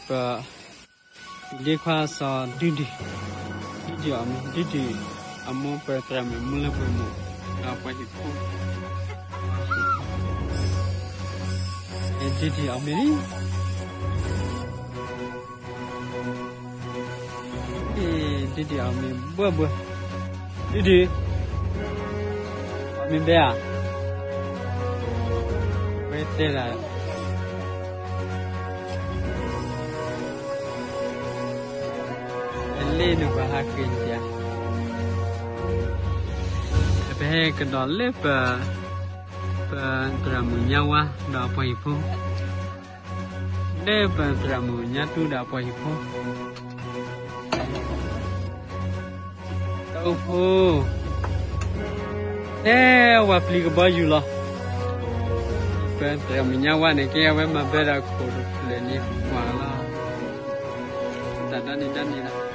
ပ ဒ့ခွါစီၤဒုၣ်ဒုၣ်, ဒုၣ်ဒုၣ်အီၣ်မ့ၤ, ဒုၣ်ဒုၣ်အမိၢ်ပသရၣ်မုၣ်မူလၢပှဲၤမိၢ်, ဒီးပှၤဟံၣ်ဖိ, ဒုၣ်ဒုၣ်အီၣ်မ့ၤလံ, ဒုၣ်ဒုၣ်အီၣ်မ့ၤဘှၢဘှၢ, ဒုၣ်ဒုၣ် အီၣ်မ့ၤဘဲဧါ, ဝဲတဲဒၣ် ပလ့ၣ်နပှၤဟးဃ့န့ၣ်ဧါ, ပဟဲကဒီးလၢပ ပသရၣ်မုၣ်ညါဝါဒီးအပှၤဟံၣ်ဖိ, လၢပသရၣ်မုၣ်ညါတူဒီးအပှၤဟံၣ်ဖိ, တၢ်အိၣ်ဖှိၣ်, ထဲဝဲပျံၤကဘီယူၤလီၤ, ပသရၣ်မုၣ်ညါဝါန့ၣ် ကဲဝဲမၤဘၢဒီးခိၣ်တဖျၢၣ်န့ၣ်ကွၢ်လီၤ, တၢ်ဒၣ်န့ၣ်ဒၣ်န့ၣ်လီၤ,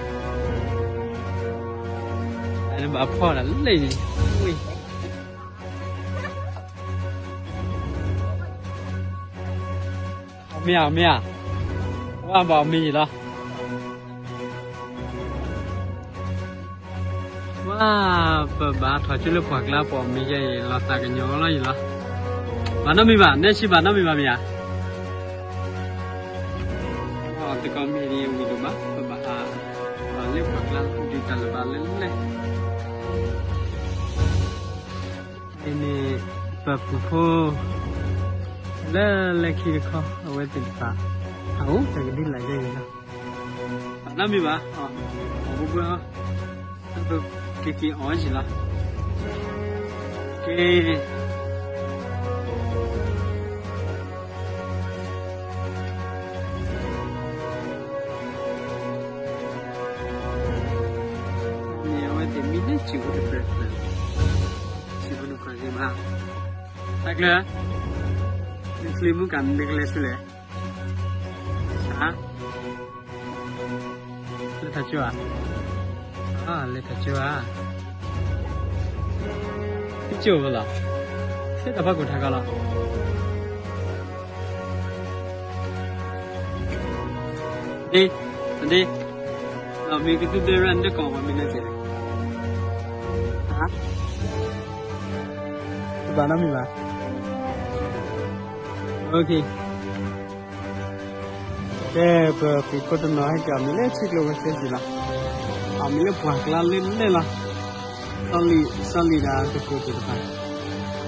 အဘၣ်ဖီၣ်တၢ်လၢန့ၣ်, အီၣ်မ့ၤဧါ, အီၣ်မ့ၤဧါ, ဝဲဘၣ်အီၣ်မ့ၤယံၤလီၤ, ဝဲ ပဘၣ်ထီၣ်ကၠိလၢပှၢ်ကျါ ပအီၣ်မ့ၤယဲအံၤ လီၤသးကညီၤလီၤယံၤလီၤ, ဘၣ်နီတမံၤဘၣ်, နဲဆံးဘၣ်နီတမံၤဘၣ်မ့ၢ်ဧါ, တကီၢ်မ့ၢ်ဒ်အဝံၤဒိၣ်မး ပဘၣ်ဟး လၢပှၢ်ကျါ ဒုးတၢ်လၢၤဘၣ်လၢလဲၣ် အန့ၣ် ပပုၢ်ဖိ လၢလၢခံတခီ အဝဲသ့ၣ်တဖၣ် ဟးအိၣ်တၢ်ကဒုလာ်ယဲအံၤလီၤ. ဘၣ်နီတမံၤဘၣ်, အီၣ်ဘှီဘှီအီၤ, ပက့ၤက့ၤအီၣ်ယံၤလီၤ. က့ၤ န့ၣ်အဝဲသ့ၣ်မံလၢစံၣ်ဖိတဖျၢၣ်တဖျၢၣ်, စံၣ်ဖိနခွါက့ၤမး, တၢ်ကျၢၤ, နချံမူကၤနကလဲၤဆူလဲၣ်, ဟါ, လဲၤထီၣ်ကၠိဧါ, လဲၤထီၣ်ကၠိဧါ, ကၠိဝဲလီၤ, သ့တၢ်ဖးကိၣ်ထါကီလီၤ. ဒ့, ဒ့, မ့ၢ်ကသူဘဲရၣ်နတကိးပှၤမ့ၢ်န့ၣ်စ့ၢ်, ဘၣ်နီတမံၤဘၣ်. ကဲ ပပှၤခိၣ်တနီၤဟဲက့ၤအီၣ်မ့ၤလၢထံကျိဝဲသ့ၣ်လီၤ. အီၣ်မ့ၤလၢပှၢ်ကျါလၢနဲၣ်လီၤ. စီၤလံၤ, စီၤလံၤဒီးသကိးသ့ၣ်တဖၣ်,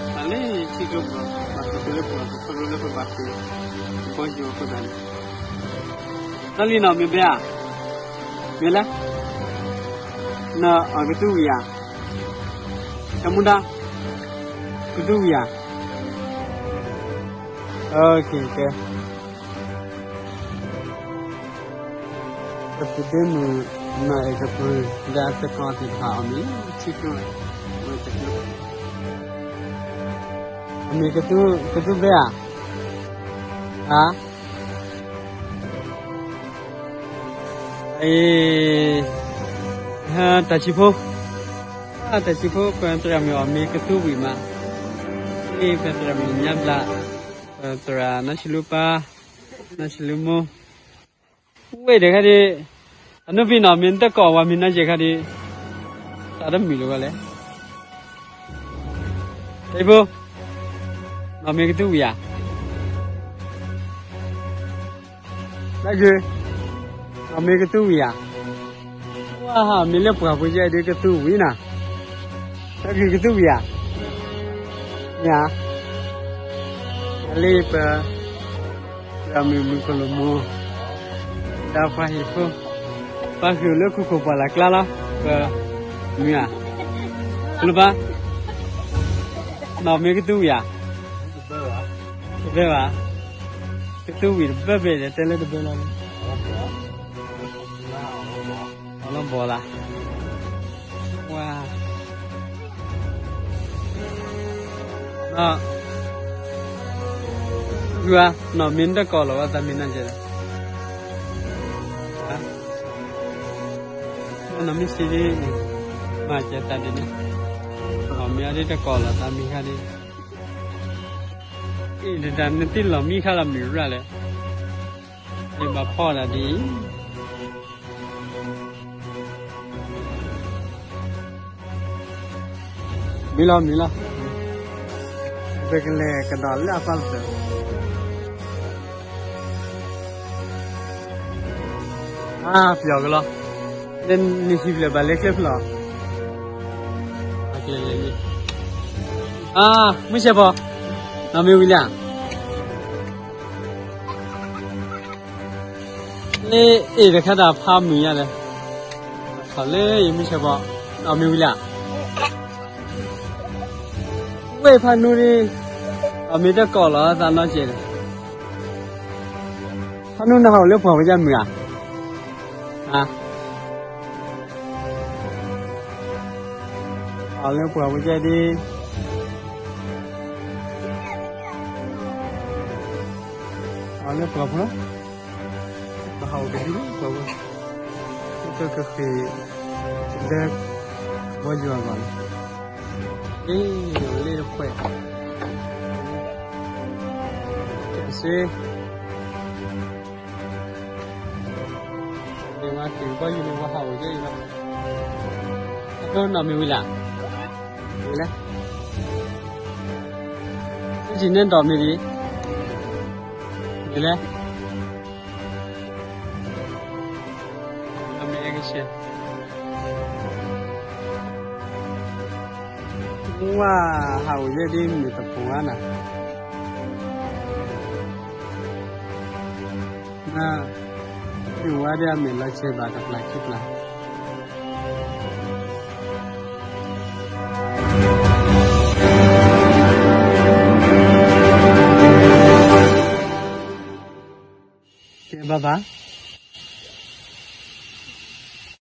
တၢ်လၢထံကျိပူၤ, ဘၣ်သကိးလၢပှၤ ပခီဖျိလၢပဘၣ်က့ၤ ကဘီယူၤအဃိသတးန့ၣ်, စီၤလံၤနီၢ်မ့ၢ်ဘဲဧါ, မ့ၢ်လဲၣ်, နီၢ်အီၣ်ကသူဝံၤဧါ, တၢ်မူဒါ, ကသူဝံၤဧါ. ကဲ ပသုးဒ့မုၣ် နီၢ်အဲၣ်ကပူၤ ဒီးအသကိးသ့ၣ်တဖၣ်အီၣ်မ့ၤလၢထံကျိ, အမ့ၢ်ကသူဘဲဧါ, ဧါ, အ့ တၢ်ဆံးဖိ, တၢ်ဆံးဖိ ပသရၣ်မုၣ်အီၣ်မ့ၤကသူဝံၤမး, အ့ ပသရၣ်မုၣ်ညါဘျး, ပသရၣ်နီၢ်ဆံးလူပၢ်, နီၢ်ဆံးလူမိၢ်, ဝဲၢ်ဒီးခါဒ့, အနီၢ်ဖံနီၢ်မ့ၢ်နတကိးဝဲမ့ၢ်နီၢ်ယဲၢ်ခါဒ့, တၢ်တမုာ်လၢၤဝဲလဲၣ်. တၢ်ဆံးဖိ, နီၢ်မ့ၢ်ကသူဝံၤဧါ, တၢ်ဂ့ၤ, နီၢ်မ့ၢ်ကသူဝံၤဧါ, ဝါ မ့ၢ်လၢပှၢ်ပူၤယဲၢ်ဒ့ကသူဝံၤနၤ, တၢ်ဂ့ၤကသူဝံၤဧါ, မ့ၢ်ဧါ, လၢပ သရၣ်မုၣ်မုၣ်ကလိာ်မိၢ်, ဒီးပှၤဟံၣ်ဖိ, ပှၤဃုာ်လၢခိခိၣ်ပှၢ်လၢ်ကျါလီၤ, ပ မုၢ်ဧါ, ကလိာ်ပၢ်, နီၢ်မ့ၢ်ကသူဝံၤဧါ, တဘၢဘၣ်, ကသူဝံၤတဘၢဘၢဒီး တဲလၢတဘၢလီၤ, အလီၤဘီလၢ်, ဝါ ဂုၤဧါ, နီၢ်မ့ၢ်နတကိးလီၤဝဲသးမ့ၢ်နီၢ်ယဲၢ်လီၤ, နီၢ်မ့ၢ်ဆံးဒ်, မၤစၢၤသးဒ်န့ၣ်, နီၢ်မ့ၢ်အဒ်တကိးလီၤသးမ့ၢ်ခါဒ်, အ့ ဒ်တၢ်နသ့ၣ်လီၤမံခါလီၤမုၢ်ရၣ်လဲၣ်. ယဘၣ်ဖီဒၣ်ဒ်အံၤ, မ့ၢ်လီၤ မ့ၢ်လီၤ, ပကလဲၤကဒီးလၢအပၢ်ကတၢၢ်, အါ ပယီၤကလီၤ, နနံၤထံဖျၢၣ်ဘၣ်လဲၤချ့ဖျၢၣ်, အါ မုၢ်ဆဲးဖီ, နီၢ်မ့ၢ်ဝံၤလံဧါ လၢအ့ၣ်တခါတၢ်ဖးမုာ်ညါဒီး, ထီၣ်လၢယမုၢ်ဆဲးဖီ, နီၢ်မ့ၢ်ဝံၤလံဧါ, ဝဲၢ်ဖးနူဒ်, အမ့ၢ်တကိးလီၤသးနီတစဲးဒီး, ဖးနူနဟးအိၣ်လၢပှၢ်ပူၤယါမုာ်ဧါ, အလၢပှၢ်ပူၤယါဒ် အလၢပှၢ်ပူၤလီၤ, ပဟးအိၣ်ကဒ်လၢပှၢ်ပူၤ, တကဃ့ၢ်လၢ ဘီယူၤအဂီၢ်န့ၣ်, အ့ၣ် လၢတခွဲး, တကဆှီ မ့ၢ်ဝဲက့ၤဘီယူၤန့ၣ် ပှၤဟးအိၣ်ကဲအံၤလီၤ, အဒိနီၢ်မ့ၢ်ဝံၤလံဧါ, ဝံၤလဲၣ်, တထံၣ်န့ၣ်ဒီးမ့ၢ်ဒ်, မ့ၢ်လဲၣ်, အမ့ၢ်အဲကဆဲး ဝါဟးအိၣ်ယဲဒ်မ့ၢ်တပူၤဧါနၤ, မ့ၢ်ဝါဒ်အမ့ၢ်လီၤဆဲးဘၣ်တပျၢ်ခံပျၢ်, ကဲဘၣ်ဘၣ်